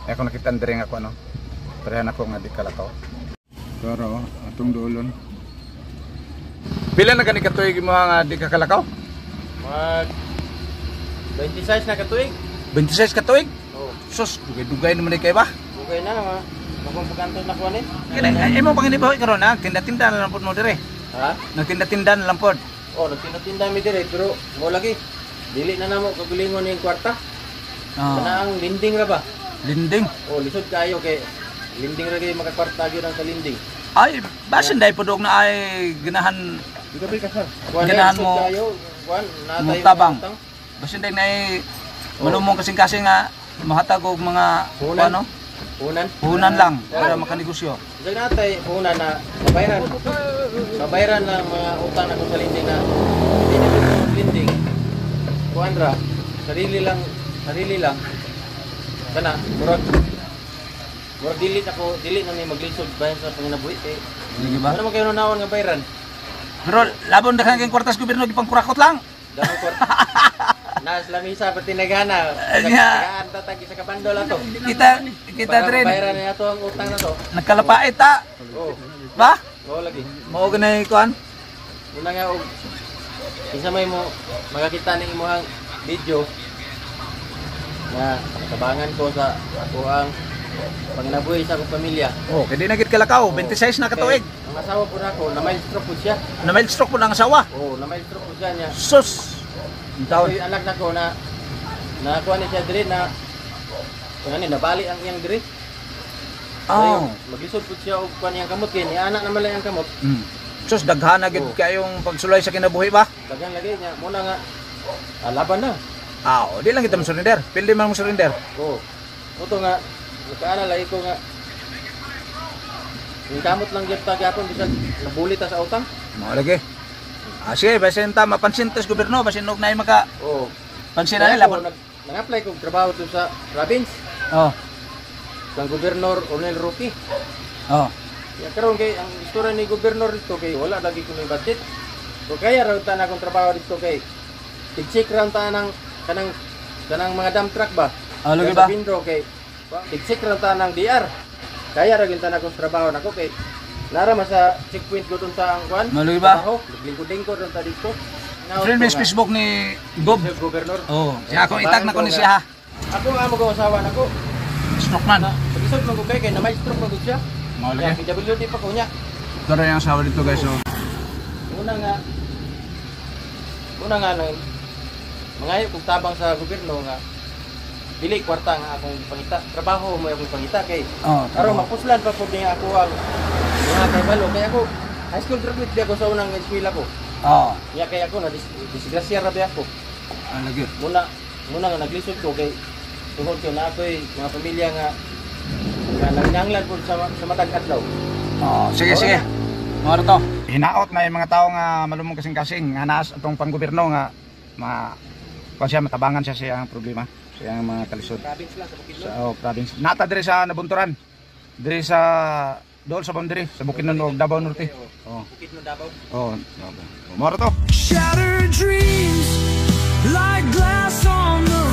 Ay, ako nakita diri nga ako ano. Parehan ako nga di kalakaw. Pero atong duolon. Pila na gani katuig mo nga di ka kalakaw? Mag 26 na katuig. 26 katuig? Oh, Sus, dugay-dugay naman ni kay ba? Okay na ma. Akong pagkanto na kuan eh. Kini ay mo panginibahoy karon ha, tinda-tinda na lang pod mo dire. Ha? Nagtinda-tinda na lang pod. Oh, nagtinda-tinda mi dire pero mo lagi. Dili na namo kagalingon ning kwarta. Oh. Kana ang linding ra ba? Linding. Oh, lisod kayo kay linding ra kay makakwarta gyud ang sa linding. Ay, basin dai pod og na ay ganahan. Gabi ka sir. Kuan Ganahan lisod mo- kayo, kuan natay mo tabang. Basin dai na ay malumong kasing-kasing nga mahatag og mga Puhunan. ano, Puhunan. puhunan lang para makanegosyo. Bisag natay puhunan na mabayaran. Mabayaran lang mga utang na sa linding na hindi na gyud linding. Kuan ra, sarili lang, sarili lang. Kana murag dili ako, dili na mi maglisod bayan sa panginabuhi kay Sige ba? ano man kayo naon nga bayaran? Pero labon daghan kay kwartas gobyerno, gipangkurakot lang. Damo kwarta. Nas lamisa pati nagana. Nya. Tagaan tatag isa ka bandol ato. Kita kita Para dre mabayaran na ato ang utang na to. nagkalapait ta. Oh, Ba? oh lagi. Mao ganay kuan. Una nga og kinsa may mo makakita ning imong video na tabangan ko sa ako ang panginabuhi sa akong pamilya. Oh, kay di na gid kalakaw, 26 na katuig. Kay ang asawa po nako na mild stroke po siya. Na mild stroke po ng asawa. Oh, na mild stroke po siya niya. Sus. Ang taon. Taon. Yung anak nako na nakuha ni siya diri na kung ano, nabali ang iyang diri. Oh. Dayon, maglisod po siya og kuan iyang kamot kay ni anak naman lang ang kamot. Sus, daghan na gid Oh. kayong pagsulay sa kinabuhi ba? Daghan lagi niya muna nga laban na. Ah, oh, di lang kita mo surrender. Pili man mo surrender. Oo. Uto nga, nakaana lagi ko nga. Yung kamot lang gyud ta gyapon bisag nabuli ta sa utang. Mao lagi. Ah, sige, basin ta mapansin tas gobyerno, basin og naay maka Oo. pansin na Kaya nila. ako, nag-apply kog trabaho dun sa province Oh. kang Gobernador Onel Roque. Oh. Ya karon kay ang istorya ni Gobernador dito kay wala lagi ko may budget. So kaya ra ta na akong trabaho dito kay tig-check ra ta ng kanang kanang mga dump truck ba. Ah, lagi Sa ba? Bindro kay tig-check ra ta ng DR. Kaya ra gyud ta na akong trabaho nako kay nara man sa checkpoint ko dun ta ang kuan. Malugi ba? Trabaho, naglingkod-lingkod dun ta dito. Naot Friend ko miss nga, Facebook ni Gob. Sir Gobernador. Oh, siya akong itag na ko ni siya ha. Ako ang amo ko asawa nako. Stroke man. Na pag-isod man ko kay kay na may stroke man gud siya. Mao Ya, lagi. PWD pa ko niya. Pero yung asawa dito, guys, oh. Una nga nang mangayo kog tabang sa gobyerno nga dili kwarta nga akong pangita, trabaho mo akong pangita kay Oh, aron mapuslan pa pud niya ako ang mga kaybalo kay ako high school graduate di ako sa unang eskwela ko. Oh, Niya kay ako na disgrasya ra ba ako. ang lagi. Muna muna nga naglisod ko kay tungod ko na ako'y mga pamilya nga nga nanginahanglan pud sa matag adlaw. Oh, sige, Oo sige. na. Mga to. Hinaot na yung mga tao nga malumong kasing-kasing nga naas atong panggobyerno nga ma kuan siya, matabangan siya sa iyang problema, sa iyang mga kalisod. Province lang sa Bukidnon. Sa, oh, province. Nata diri sa Nabunturan. Diri sa dool sa boundary sa Bukidnon ug Davao Norte. Oh. Bukidnon, Davao. Oh, Moro to. Shattered dreams like glass on the